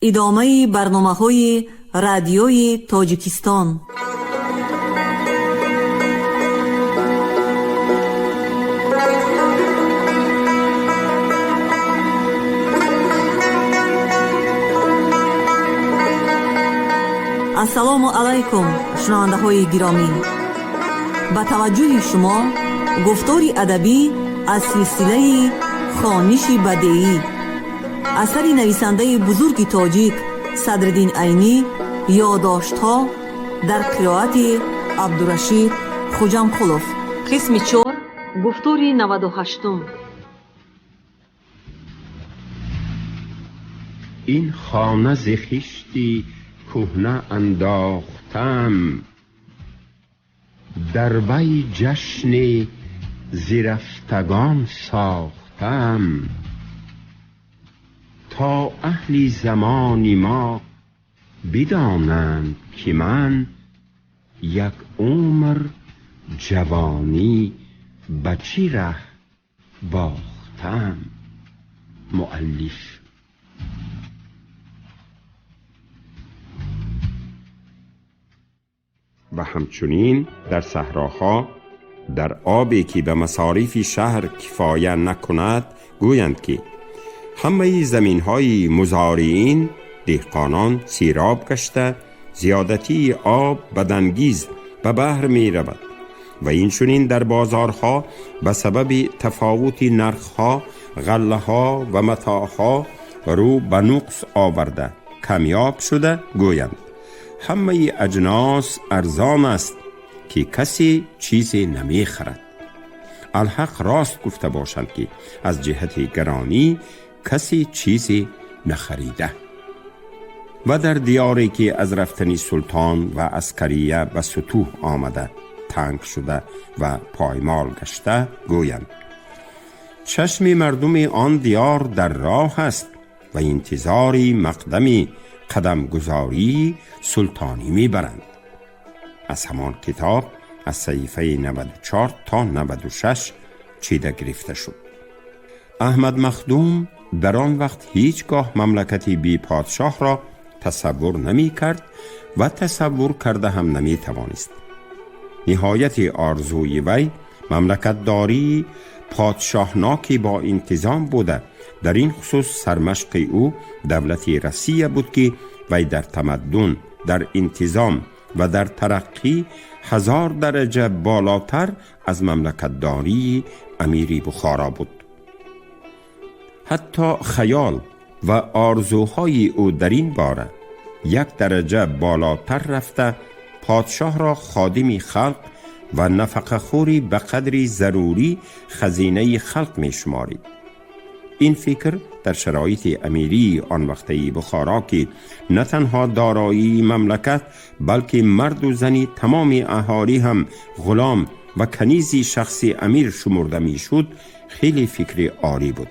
Идомаи барномаҳои Радиои Тоҷикистон. Ассалому алайкум, шунавандаҳои гиромӣ! Ба таваҷҷӯҳи шумо гуфтори адабӣ аз силсилаи «Хониши бадеӣ», асари нависандаи бузурги тоҷик Садриддин Айнӣ, «Ёдоштҳо», дар қироати Абдурашид Хуҷамқулов, қисми чор, гуфтори 98-ум. Ин хона зи хишти кӯҳна андохтам, дар вай ҷашни зирафтагон сохтам, то аҳли замони мо бидонанд, ки ман як умр ҷавонӣ ба чӣ раҳ бохтам. Муаллиф. و همچنین در صحراها در آبی که به مصارف شهر کفایه نکند گویند که همه زمین های مزارعین دهقانان سیراب گشته، زیادتی آب بدنگیز به بحر می رود. و این چنین در بازارها به سبب تفاوت نرخها، غله ها و متاعها رو به نقص آورده، کمیاب شده، گویند همه اجناس ارزان است که کسی چیزی نمی خرد. الحق راست گفته باشند که از جهت گرانی کسی چیزی نخریده. و در دیاری که از رفتن سلطان و عسکریه به سطوح آمده، تنگ شده و پایمال گشته، گویند چشم مردم آن دیار در راه است و انتظاری مقدمی قدم گذاری سلطانی میبرند. از همان کتاب از صحیفه 94 تا 96 چیده گرفته شد. احمد مخدوم در آن وقت هیچگاه مملکتی بی پادشاه را تصور نمی کرد و تصور کرده هم نمی توانست. نهایت آرزوی وی مملکت داری پادشاهناکی با انتظام بوده. در این خصوص سرمشق او دولت رسیه بود که وی در تمدن، در انتظام و در ترقی 1000 درجه بالاتر از مملکتداری امیری بخارا بود. حتی خیال و آرزوهای او در این باره 1 درجه بالاتر رفته، پادشاه را خادم خلق و نفقه خوری به قدری ضروری خزینه خلق می شمارید. این فکر در شرایط امیری آن وقتی بخارا که نه تنها دارایی مملکت بلکه مرد و زنی تمام اهالی هم غلام و کنیزی شخصی امیر شمرده می شد، خیلی فکر عالی بود.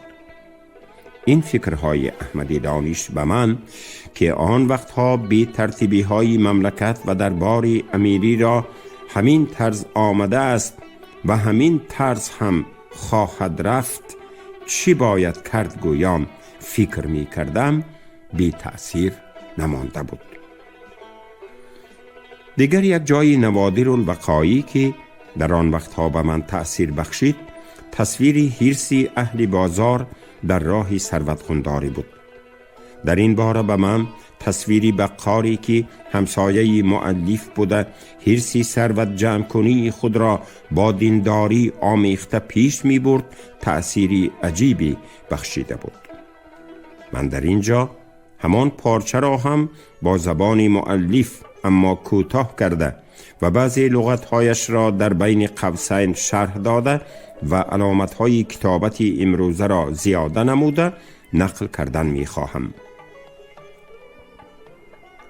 این فکرهای احمد دانش به من که آن وقتها بی ترتیبی های مملکت و دربار امیری را همین طرز آمده است و همین طرز هم خواهد رفت، چی باید کرد گویان فکر می کردم، بی تأثیر نمانده بود. دیگر یک جای نوادر الوقایی که در آن وقتها به من تأثیر بخشید، تصویر حرص اهل بازار در راه ثروتخونداری بود. در این باره به من تصویری بقاری که همسایه مؤلف بوده حرص ثروت جمع کنی خود را با دینداری آمیخته پیش می برد، تأثیری عجیبی بخشیده بود. من در اینجا همان پارچه را هم با زبان مؤلف اما کوتاه کرده و بعضی لغتهایش را در بین قوسین شرح داده و علامتهای کتابت امروزه را زیاده نموده نقل کردن می خواهم.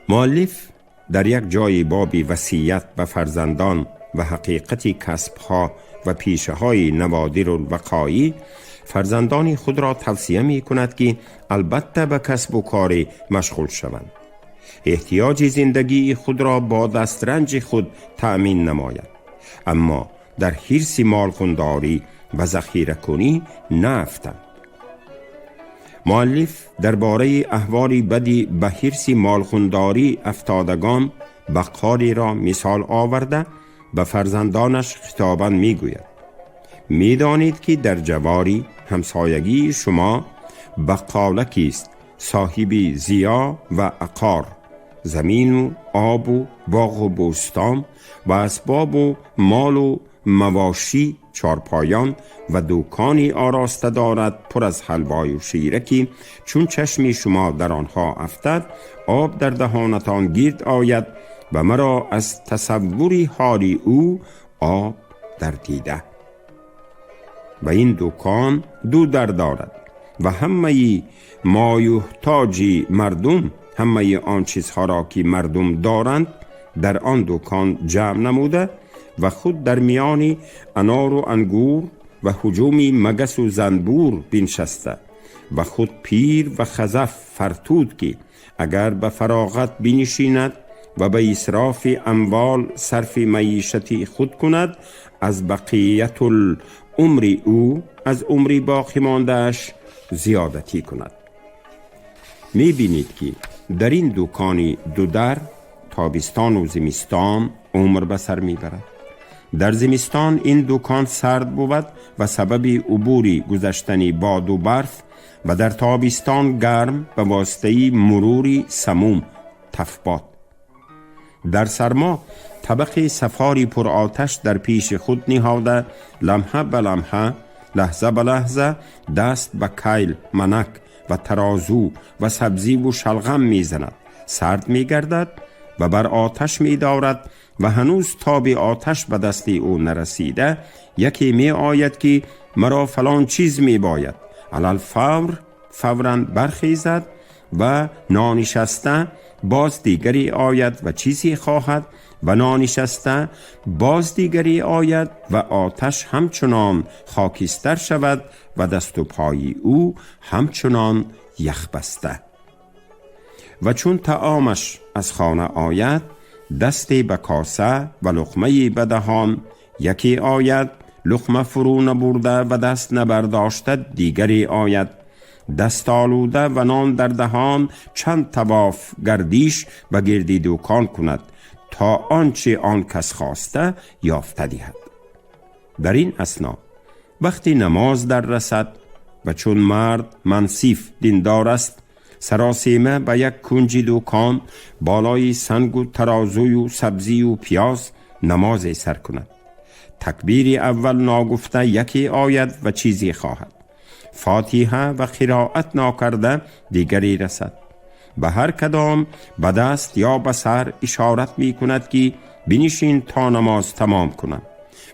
مؤلف در یک جای باب وصیت به فرزندان و حقیقت کسبها و پیشه های نوادر الوقایی فرزندان خود را توصیه می کند که البته به کسب و کار مشغول شوند، احتیاج زندگی خود را با دسترنج خود تأمین نماید، اما در حرص مالخونداری و ذخیره کنی نفتند. Муаллиф дар бораи аҳволи бади ба ҳирси молхундарӣ афтодагон баққолеро мисол оварда, ба фарзандонаш хитобан мегӯяд: медонед, ки дар ҷавори ҳамсоягии шумо баққолакист, соҳиби зиё ва ақор, замину обу боғу бӯстон ва асбобу молу мавошӣ, чорпоён ва дукони ороста дорад, пур аз ҳалвою шира, ки чун чашми шумо дар онҳо афтад, об дар даҳонатон гирд ояд ва маро аз тасаввури ҳоли ӯ об дар дида. Ва ин дукон ду дар дорад ва ҳамаи моюҳтоҷи мардум, ҳамаи он чизҳоро, ки мардум доранд, дар он дукон ҷамъ намуда ва худ дар миёни анору ангур ва ҳуҷуми магасу занбур биншаста ва худ пир ва хазаф фартуд, ки агар ба фароғат бинишинад ва ба исрофи амвол сарфи маишати худ кунад, аз бақиятул умри ӯ, аз умри боқӣ мондааш зиёдатӣ кунад. Мебинед, ки дар ин дукони дудар тобистону зимистон умр ба сар мебарад. Дар зимистон ин дукон сард бувад ва сабаби убури гузаштани боду барф ва дар тобистон гарм ба воситаи мурури самум тафбод. Дар сармо табақи сафори пуроташ дар пеши худ ниҳода, ламҳа ба ламҳа, лаҳза ба лаҳза даст ба кайл, манак ва тарозу ва сабзиву шалғам мезанад, сард мегардад ва бар оташ медорад ва ҳанӯз тоби оташ ба дасти ӯ нарасида, яке меояд, ки маро фалон чиз мебояд. Алалфавр фавран бархезад ва нонишаста боз дигаре ояд ва чизе хоҳад ва нонишаста боз дигаре ояд ва оташ ҳамчунон хокистар шавад ва дасту пои ӯ ҳамчунон яхбаста. Ва чун таомаш аз хона ояд, дасте ба коса ва луқмае ба даҳон, яке ояд, луқма фурӯ набурда ва даст набардошта, дигаре ояд, дастолуда ва нон дар даҳон, чанд тавоф, гардиш ба гирди дукон кунад, то он че он кас хоста ёфта диҳад. Дар ин асно вақти намоз дар расад ва чун мард мансиф диндор аст, саросема ба як кунҷи дукон болои сангу тарозую сабзию пиёз намозе сар кунад. Такбири аввал ногуфта яке ояд ва чизе хоҳад. Фотиҳа ва қироат нокарда дигаре расад. Ба ҳар кадом ба даст ё ба сар ишорат мекунад, ки бинишин то намоз тамом кунам.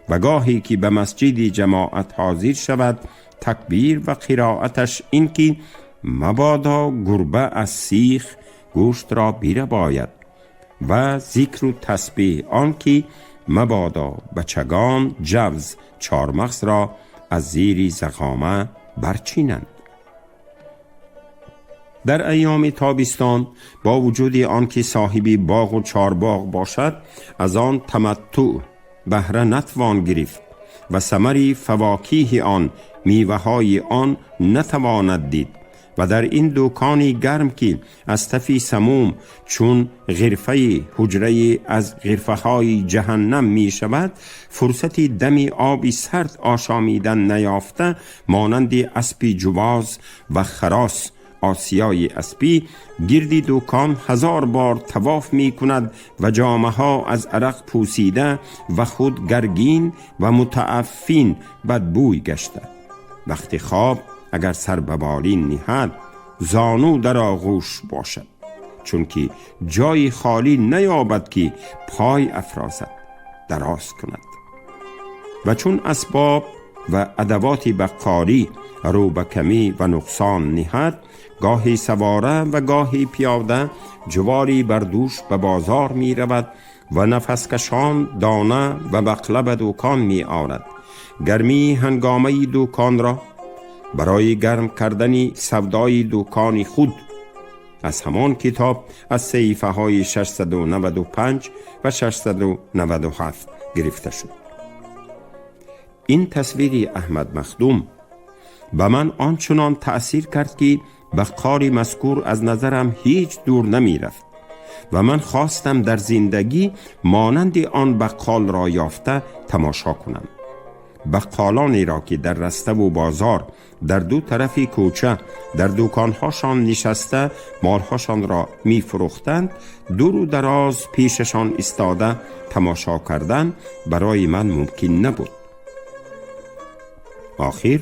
Ва гоҳе ки ба масҷиди ҷамоат ҳозир шавад, такбир ва қироаташ ин ки мабодо гурба аз сих гӯштро бирабояд ва зикру тасбеҳ он ки мабодо бачагон ҷавз, чормағзро аз зири зағома барчинанд. Дар айёми тобистон, бо вуҷуди он ки соҳиби боғу чорбоғ бошад, аз он таматтуъ, баҳра натвон гирифт ва самари фавокиҳи он, меваҳои он натавонад дид ва дар ин дукони гарм, ки аз тафи самум чун ғирфаи ҳуҷрае аз ғирфаҳои ҷаҳаннам мешавад, фурсати дами оби сард ошомидан наёфта, монанди аспи ҷувоз ва харос осиёи аспӣ гирди дукон 1000 бор тавоф мекунад ва ҷомаҳо аз арақ пӯсида ва худ гаргин ва мутааффин, бадбӯй гашта. Вақти хоб агар сар ба болин ниҳад, зону дар оғӯш бошад, чунки ҷои холӣ наёбад, ки пой афрозад, дароз кунад. Ва чун асбоб ва адавоти баққорӣ рӯ ба камӣ ва нуқсон ниҳад, гоҳе савора ва гоҳе пиёда ҷувори бар дӯш ба бозор меравад ва нафаскашон дона ва бақла ба дукон меорад. Гармии ҳангомаи дуконро барои гарм кардани савдои дукони худ. Аз ҳамон китоб, аз саҳифаҳои 695 ва 697 гирифта шуд. Ин тасвири Аҳмад Махдум ба ман он чунон таъсир кард, ки بقال مذکور از نظرم هیچ دور نمی رفت و من خواستم در زندگی مانند آن بقال را یافته تماشا کنم. بقالانی را که در رسته و بازار در دو طرف کوچه در دوکانهاشان نشسته مالهاشان را می فروختند، دور و دراز پیششان ایستاده تماشا کردن برای من ممکن نبود. آخر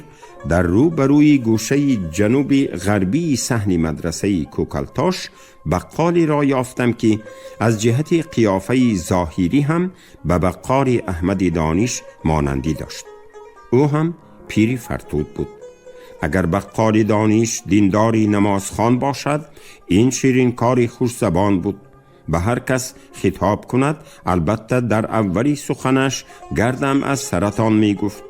در روبروی گوشه جنوب غربی صحن مدرسه کوکلتاش بقالی را یافتم که از جهت قیافه ظاهری هم به بقال احمد دانش مانندی داشت. او هم پیری فرتود بود. اگر بقال دانش دینداری نمازخوان باشد، این شیرین کاری خوش زبان بود. به هر کس خطاب کند، البته در اولی سخنش گردم از سرطان می گفت.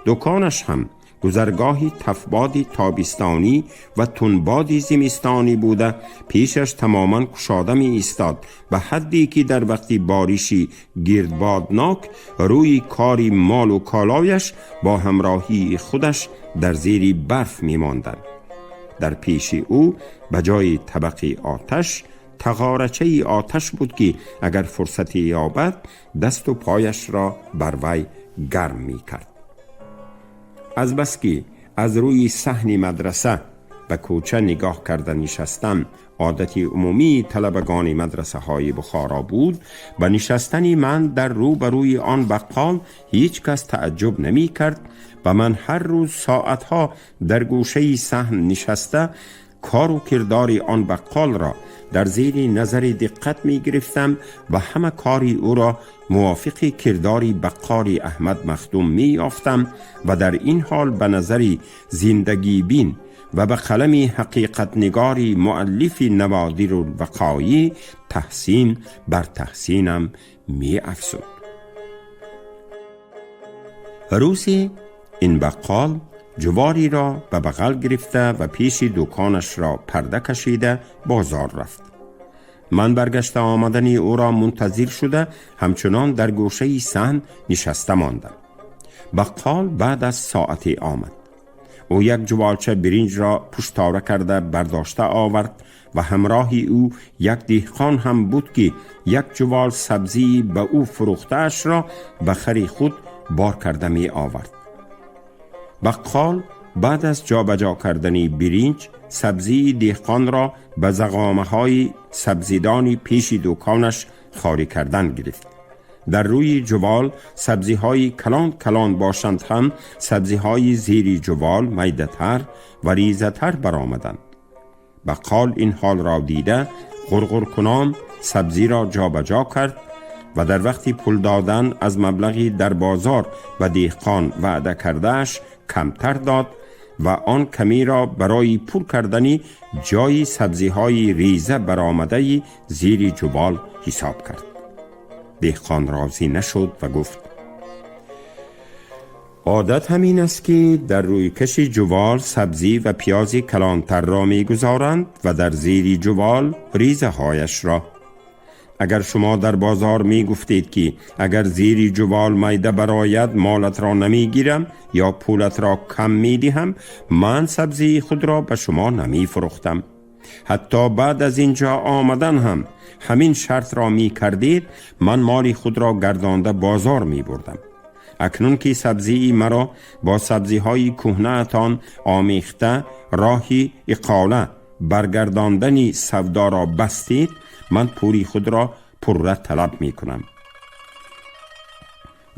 دکانش هم گذرگاهی تفبادی تابستانی و تنبادی زمستانی بوده، پیشش تماما کشاده می ایستاد، به حدی که در وقتی بارشی گردبادناک روی کاری مال و کالایش با همراهی خودش در زیر برف می ماندند. در پیش او به جای طبق آتش تغارچه آتش بود که اگر فرصتی یابد دست و پایش را بر وی گرم می کرد. از بس که از روی صحن مدرسه به کوچه نگاه کرده نشستن عادت عمومی طلبگان مدرسه های بخارا بود، به نشستن من در روبروی آن بقال هیچ کس تعجب نمی کرد و من هر روز ساعتها در گوشه صحن نشسته کار و کردار آن بقال را در زیر نظر دقت می گرفتم و همه کاری او را موافق کردار بقال احمد مخدوم می یافتم و در این حال به نظر زندگی بین و به قلم حقیقت نگاری مؤلف نوادر الوقایع تحسین بر تحسینم می افزود. روزی این بقال جواری را به بغل گرفته و پیش دکانش را پرده کشیده بازار رفت. من برگشته آمدن او را منتظر شده همچنان در گوشه صحن نشسته ماندم. بقال بعد از ساعتی آمد. او یک جوالچه برنج را پشتاره کرده برداشته آورد و همراه او یک دهقان هم بود که یک جوال سبزی به او فروخته‌اش را به خری خود بار کرده می آورد. بقال بعد از جابجا کردن برنج سبزی دهقان را به زغامه های سبزیدانی پیش دکانش خالی کردن گرفت. در روی جوال سبزی های کلان کلان باشند هم سبزی های زیری جوال میده تر و ریزه تر برآمدند. بقال این حال را دیده غرغر کنان سبزی را جابجا کرد و در وقتی پول دادن از مبلغی در بازار به دهقان وعده کردهش کمتر داد و آن کمی را برای پر کردن جای سبزی های ریزه برآمده زیر جوال حساب کرد. دهقان راضی نشد و گفت: عادت همین است که در روی کش جوال سبزی و پیاز کلانتر را میگذارند و در زیر جوال ریزه هایش را. اگر شما در بازار می گفتید که اگر زیر جوال میده براید مالت را نمی گیرم یا پولت را کم می دهم، من سبزی خود را به شما نمی فروختم. حتی بعد از اینجا آمدن هم همین شرط را می کردید، من مالی خود را گردانده بازار می بردم. اکنون که سبزی مرا با سبزی های کهنه آمیخته راهی اقاله برگرداندن سودا را بستید، من پوری خود را پره طلب می کنم.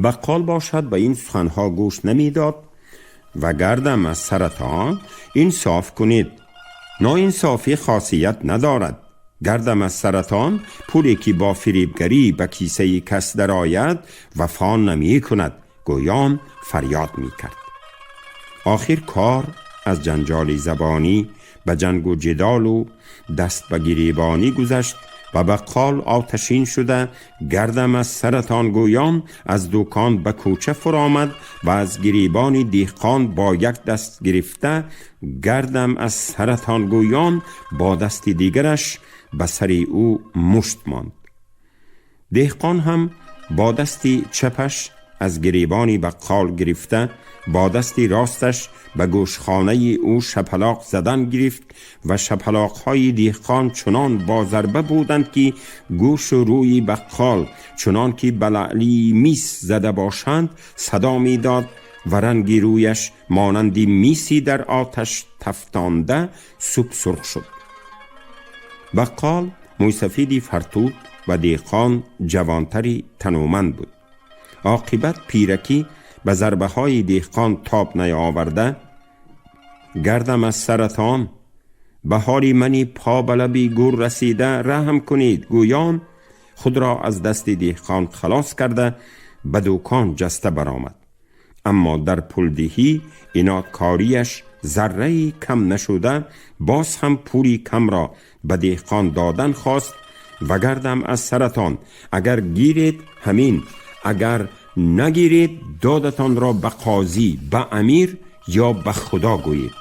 بقال باشد به این سخنها گوش نمی داد و گردم از سرتان انصاف کنید. ناانصافی خاصیت ندارد. گردم از سرتان پولی که با فریبگری به کیسه کس درآید وفا نمی کند. گویان فریاد می کرد. آخر کار از جنجال زبانی به جنگ و جدال و دست به گریبانی گذشت و بقال آتشین شده گردم از سرتان گویان از دکان به کوچه فرآمد و از گریبان دهقان با یک دست گرفته گردم از سرتان گویان با دست دیگرش به سر او مشت ماند. دهقان هم با دست چپش از گریبانی بقال گرفته با دستی راستش به گوشخانه او شپلاق زدن گرفت و شپلاقهای دهقان چنان با ضربه بودند که گوش و روی بقال چنان که به لعلی میس زده باشند صدا میداد و رنگ رویش مانند میسی در آتش تفتانده سوپ سرخ شد. بقال مویسفیدی فرتوت و دهقان جوانتری تنومند بود. عاقبت پیرکی به ضربه های دهقان تاب نیاورده گردم از سرطان بهاری منی پا به لبی گور رسیده رحم کنید گویان خود را از دست دهقان خلاص کرده به دوکان جسته برآمد. اما در پولدهی ایناتکاریش ذره کم نشده باز هم پولی کم را به دهقان دادن خواست و گردم از سرطان اگر گیرید همین، اگر نگیرید دادتان را به قاضی، به امیر یا به خدا گویید.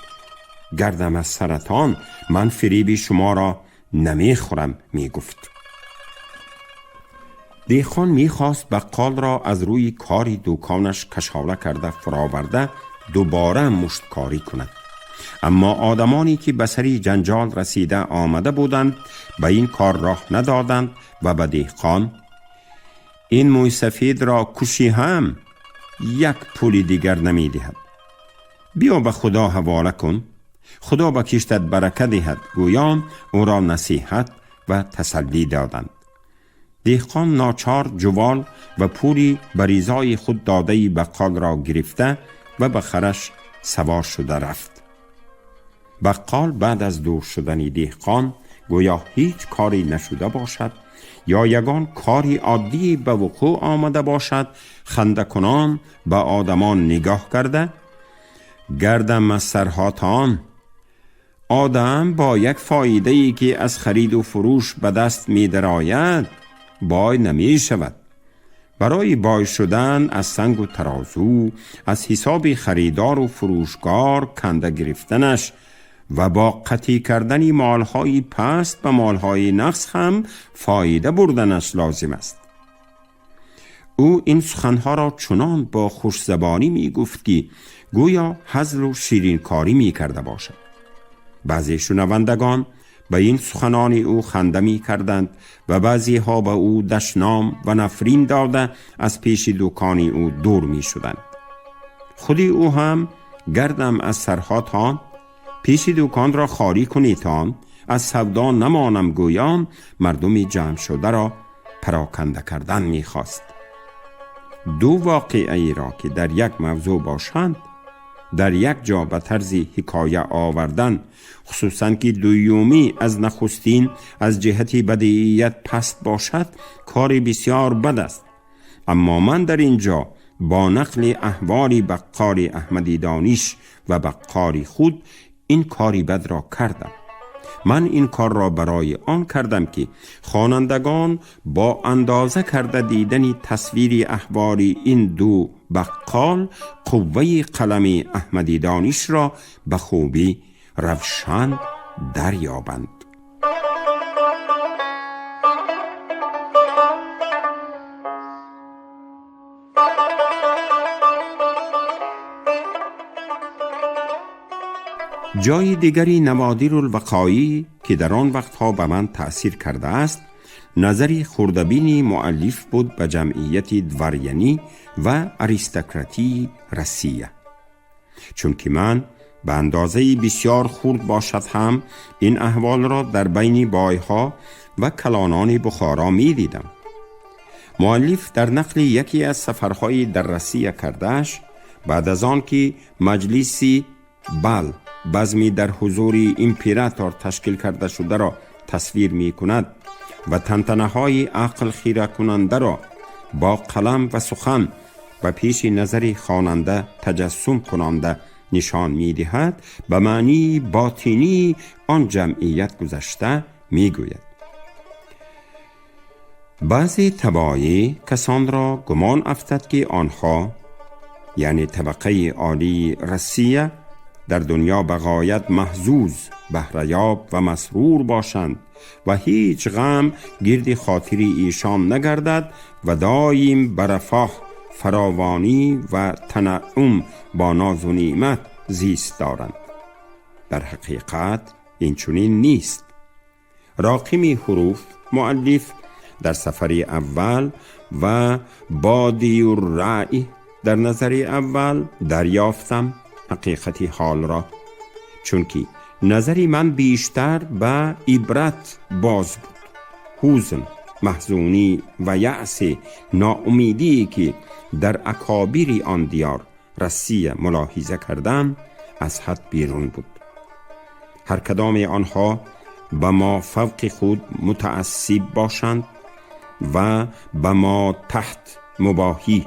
گردم از سرطان من فریبی شما را نمیخورم میگفت. دهقان میخواست بقال را از روی کاری دوکانش کشاله کرده فراورده دوباره مشتکاری کند، اما آدمانی که به سری جنجال رسیده آمده بودند به این کار راه ندادند و به دهقان این موی سفید را کشی هم یک پولی دیگر نمی دهد، بیا به خدا حواله کن، خدا به کشتت برکه دهد گویان او را نصیحت و تسلی دادند. دهقان ناچار جوال و پولی به ریزای خود داده بقال را گرفته و به خرش سوار شده رفت. بقال بعد از دور شدن دهقان گویا هیچ کاری نشده باشد یا یگان کاری عادی به وقوع آمده باشد، خنده کنان به آدمان نگاه کرده گردم از سرهاتان، آدم با یک فایده ای که از خرید و فروش به دست می درآید بای نمی شود. برای بای شدن از سنگ و ترازو، از حساب خریدار و فروشگار کنده گرفتنش و با قطعی کردن مالهای پست و مالهای نقص هم فایده بردنش لازم است. او این سخنها را چنان با خوشزبانی می گفت که گویا هزل و شیرینکاری می کرده باشد. بعضی شنوندگان به این سخنان او خنده می کردند و بعضی ها به او دشنام و نفرین داده از پیش دوکان او دور می شدند. خودی او هم گردم از سرها پیش دوکان را خالی کنیتان، از سودا نمانم گویان مردمی جمع شده را پراکنده کردن می خواست. دو واقعه را که در یک موضوع باشند در یک جا به طرز حکایه آوردن، خصوصا که دویومی از نخستین از جهت بدیعیت پست باشد، کاری بسیار بد است. اما من در اینجا با نقل احوال بقال احمدی دانش و بقال خود این کاری بد را کردم. من این کار را برای آن کردم که خوانندگان با اندازه کرده دیدن تصویر احوال این دو بقال قوه قلم احمدی دانش را به خوبی روشن دریابند. جای دیگری نوادر الوقایی که در آن وقتها به من تأثیر کرده است، نظری خردبینی مؤلف بود به جمعیت دواریانی و اریستوکراتی روسیه. چون که من به اندازه بسیار خرد باشد هم این احوال را در بین بایها و کلانان بخارا می دیدم. مؤلف در نقل یکی از سفرهای در روسیه کردهش، بعد از آن که مجلسی بل بزمی در حضور امپراتور تشکیل کرده شده را تصویر می کند و تنتنه های عقل خیره کننده را با قلم و سخن و پیش نظر خواننده تجسم کننده نشان می دهد، به معنی باطینی آن جمعیت گذشته می گوید. بعضی تبایی کسان را گمان افتد که آنها، یعنی طبقه عالی روسیه، در دنیا به غایت محظوظ، بهریاب و مسرور باشند و هیچ غم گرد خاطر ایشان نگردد و دایم به رفاه فراوانی و تنعم با ناز و نعمت زیست دارند. در حقیقت این چنین نیست. راقم حروف مؤلف در سفر اول و بادی الرأی در نظر اول دریافتم حقیقت حال را، چونکی نظری من بیشتر به عبرت باز بود. حزن، محزونی و یأس ناامیدی که در اکابر آن دیار رسی ملاحظه کردم از حد بیرون بود. هر کدام آنها به ما فوق خود متعصب باشند و به ما تحت مباهی،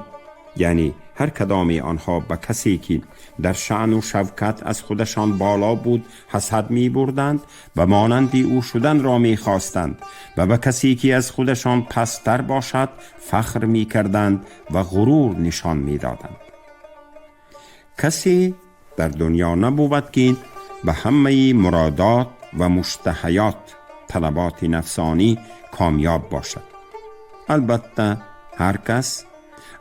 یعنی هر کدام آنها به کسی که در شأن و شوکت از خودشان بالا بود حسد می بردند و مانند او شدن را می خواستند و به کسی که از خودشان پستر باشد فخر می کردند و غرور نشان می دادند. کسی در دنیا نبود که به همه مرادات و مشتهیات طلبات نفسانی کامیاب باشد. البته هر کس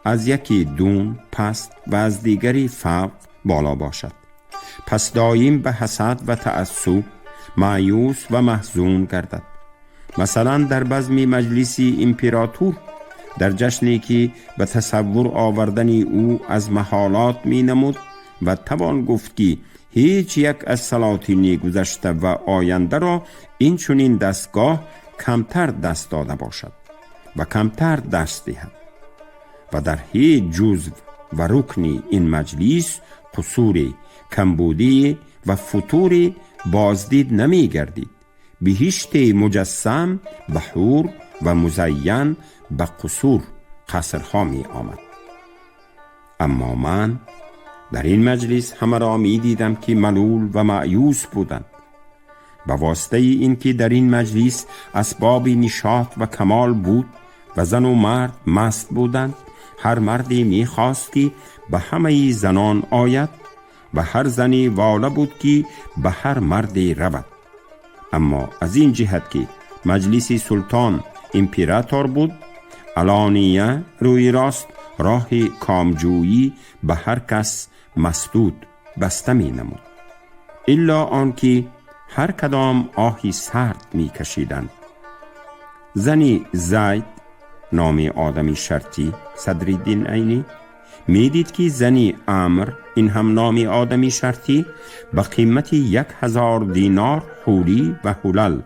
از یکی دون پست و از دیگری فوق بالا باشد، پس دایم به حسد و تعصب مایوس و محزون گردد. مثلا در بزم مجلسی امپراتور در جشنی که به تصور آوردن او از محالات می نمود و توان گفت که هیچ یک از سلاطین گذشته و آینده را این چنین دستگاه کمتر دست داده باشد و کمتر دست دهد و در هیچ جزو و رکنی این مجلس قصور، کمبودی و فتور بازدید نمی گردید. بهشت مجسم به حور و مزین به قصور قصرها می آمد. اما من در این مجلس همه را می دیدم که ملول و مأیوس بودند. به واسطه اینکه در این مجلس اسباب نشاط و کمال بود و زن و مرد مست بودند، هر مردی می خواست که به همه زنان آید و هر زنی واله بود که به هر مردی رود. اما از این جهت که مجلس سلطان امپراتور بود، علانیه روی راست راه کامجویی به هر کس مسدود بسته می نمود، الا آنکه هر کدام آهی سرد می کشیدند. زنی زید نام آدمی شرطی صدرالدین عینی می دید که زنی عمر این هم نام آدمی شرطی به قیمت 1000 دینار حولی و حلل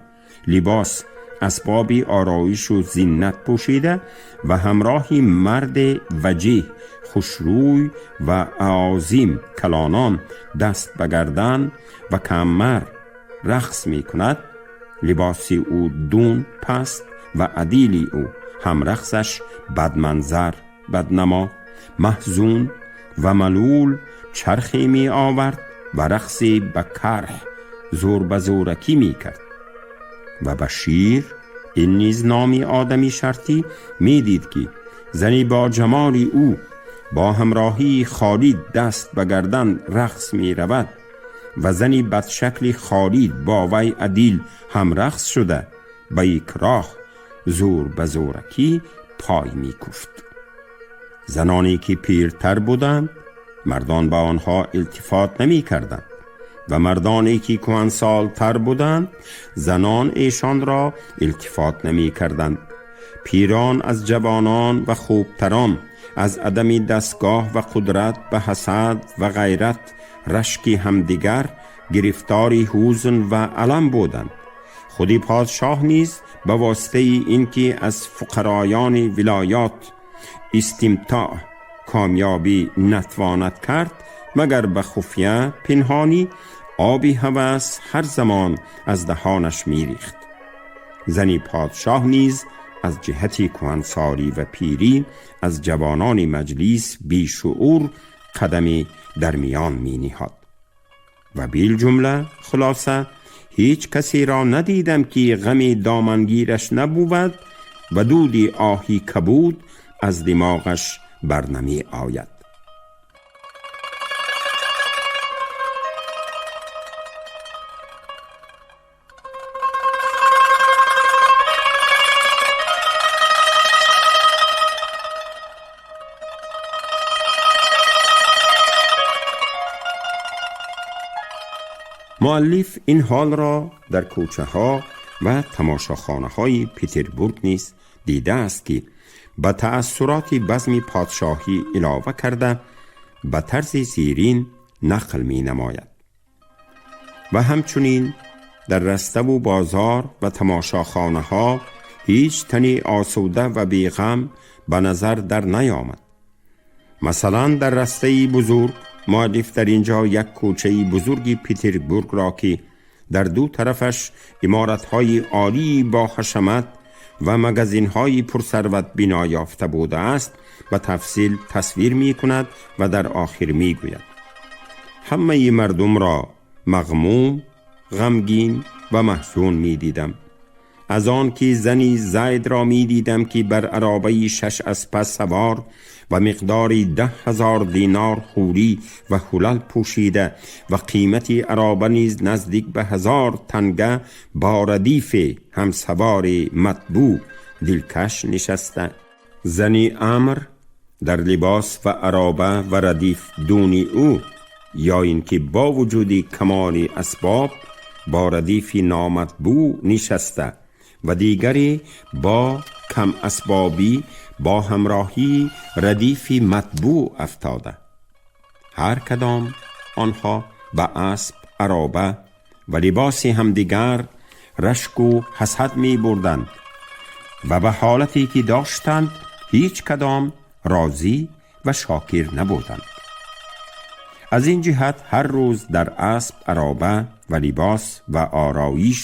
لباس اسباب آرایش و زینت پوشیده و همراهی مرد وجیه خوشروی و عظیم کلانان دست به گردن و کمر رقص می کند. لباس او دون پست و عدیلی او هم رقصش بدمنظر بدنما محزون و ملول چرخی می آورد و رقصی به کرح زور به زورکی می کرد. و بشیر این نیز نامی آدمی شرطی می دید که زنی با جمال او با همراهی خالد دست به گردن رقص می رود و زنی بدشکل خالد با وی عدیل هم رقص شده به اکراه زور به زورکی پای می کوفت. زنانی که پیرتر بودند مردان به آنها التفات نمی کردند و مردانی که کهنسال‌تر بودند زنان ایشان را التفات نمی کردند. پیران از جوانان و خوبتران از عدم دستگاه و قدرت به حسد و غیرت رشک همدیگر گرفتاری حزن و الم بودند. خودی پادشاه نیز به واسطه اینکه از فقرایان ولایات استمتاع کامیابی نتواند کرد مگر به خفیه پنهانی آبی هوس هر زمان از دهانش میریخت. زنی پادشاه نیز از جهت کهنسالی و پیری از جوانان مجلس بیشعور قدمی در میان می نهاد. و بیل جمله خلاصه هیچ کسی را ندیدم که غم دامنگیرش نبود و دودی آهی کبود از دماغش بر نمی آید. Муаллиф ин ҳолро дар кӯчаҳо ва тамошохонаҳои Петербург низ дидааст, ки ба таассуроти базми подшоҳӣ илова карда ба тарзи зерин нақл менамояд. Ва ҳамчунин дар раставу бозор ва тамошохонаҳо ҳеҷ тани осуда ва беғам ба назар дар наёмад. Масалан, дар растаи бузург муаллиф дар ин ҷо як кӯчаи бузурги Петербургро, ки дар ду тарафаш иморатҳои олии бо ҳашамат ва магазинҳои пурсарват бино ёфта будааст, ба тафсил тасвир мекунад ва дар охир мегӯяд: ҳамаи мардумро мағмум, ғамгин ва маҳзун медидам. Аз он ки зани зайдро медидам, ки бар аробаи 6 аспа савор ва миқдори 10,000 динор ҳурӣ ва ҳулал пӯшида ва қимати ароба низ наздик ба 1000 танга бо радифи ҳамсавори матбӯъ дилкаш нишаста, зани амр дар либос ва ароба ва радиф дуни ӯ, ё ин ки бо вуҷуди камоли асбоб бо радифи номатбӯъ нишаста ва дигаре бо кам асбобӣ бо ҳамроҳии радифи матбӯъ афтода. Ҳар кадом онҳо ба асб, ароба ва либоси ҳамдигар рашку ҳасад мебурданд ва ба ҳолате ки доштанд ҳеҷ кадом розӣ ва шокир набуданд. Аз ин ҷиҳат ҳар рӯз дар асб, ароба ва либос ва ороиш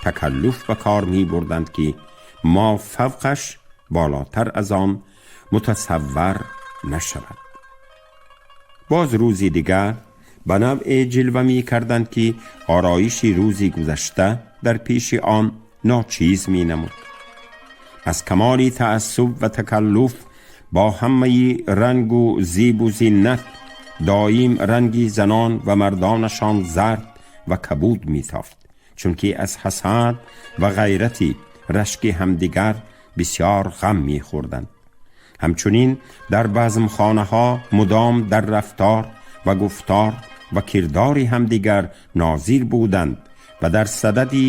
такаллуф ба кор мебурданд, ки мо фавқаш болотар аз он мутасаввар нашавад. Боз рӯзи дигар ба навъе ҷилва мекарданд, ки ороиши рӯзи гузашта дар пеши он ночиз менамуд. Аз камоли таассуб ва такаллуф бо ҳамаи рангу зебу зиннат доим ранги занон ва мардонашон зард ва кабуд метофт, чунки аз ҳасад ва ғайрати рашки ҳамдигар бисёр ғам мехӯрданд. Ҳамчунин дар базмхонаҳо мудом дар рафтор ва гуфтор ва кирдори ҳамдигар нозир буданд ва дар садади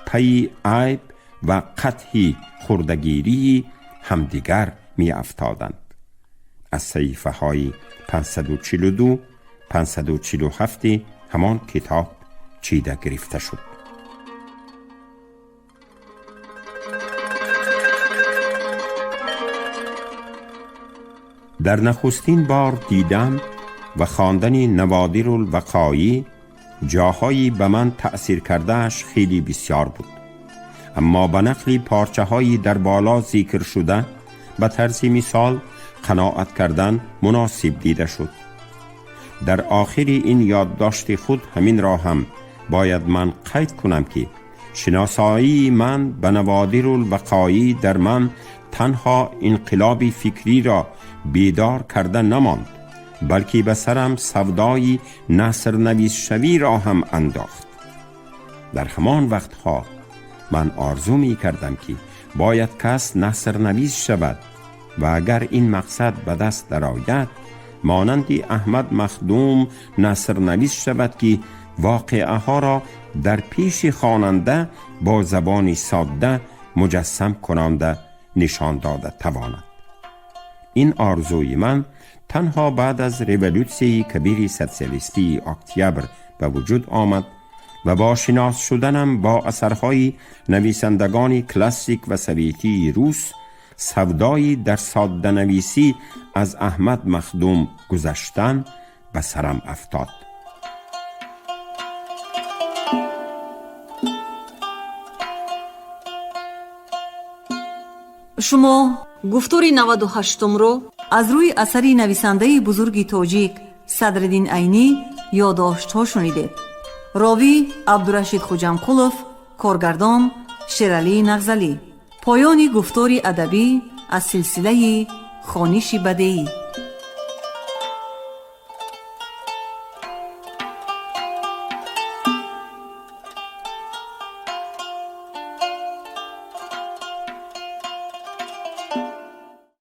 пайи айб ва қатҳи хурдагирии ҳамдигар меафтоданд. Аз саҳифаҳои 542 547 ҳамон китоб чида гирифта шуд. Дар нахустин бор дидан ва хондани Наводирулвақоӣ ҷоҳое ба ман таъсир кардааш хеле бисёр буд, аммо ба нақли порчаҳои дар боло зикр шуда ба тарзи мисол қаноат кардан муносиб дида шуд. Дар охири ин ёддошти худ ҳаминро ҳам бояд ман қайд кунам, ки шиносоии ман ба Наводирулвақоӣ дар ман танҳо инқилоби фикриро бедор карда намонд, балки ба сарам савдои насрнависшавиро ҳам андохт. Дар ҳамон вақтҳо ман орзу мекардам, ки бояд кас насрнавис шавад ва агар ин мақсад ба даст дарояд, монанди Аҳмад Махдум насрнавис шавад, ки воқеаҳоро дар пеши хонанда бо забони содда муҷассам кунонда нишон дода тавонад. Ин орзуи ман танҳо баъд аз революсияи кабири социалистии октябр ба вуҷуд омад ва бо шинос шуданам бо асарҳои нависандагони классик ва советии рус савдои дар содданависӣ аз Аҳмад Махдум гузаштан ба сарам афтод. Шумо гуфтори 98-умро аз рӯи асари нависандаи бузурги тоҷик Садриддин Айнӣ ёддоштҳо шунидед. Ровӣ Абдурашид Хуҷамқулов, коргардон Шералӣ Нағзалӣ. Поёни гуфтори адабӣ аз силсилаи хониши бадеӣ.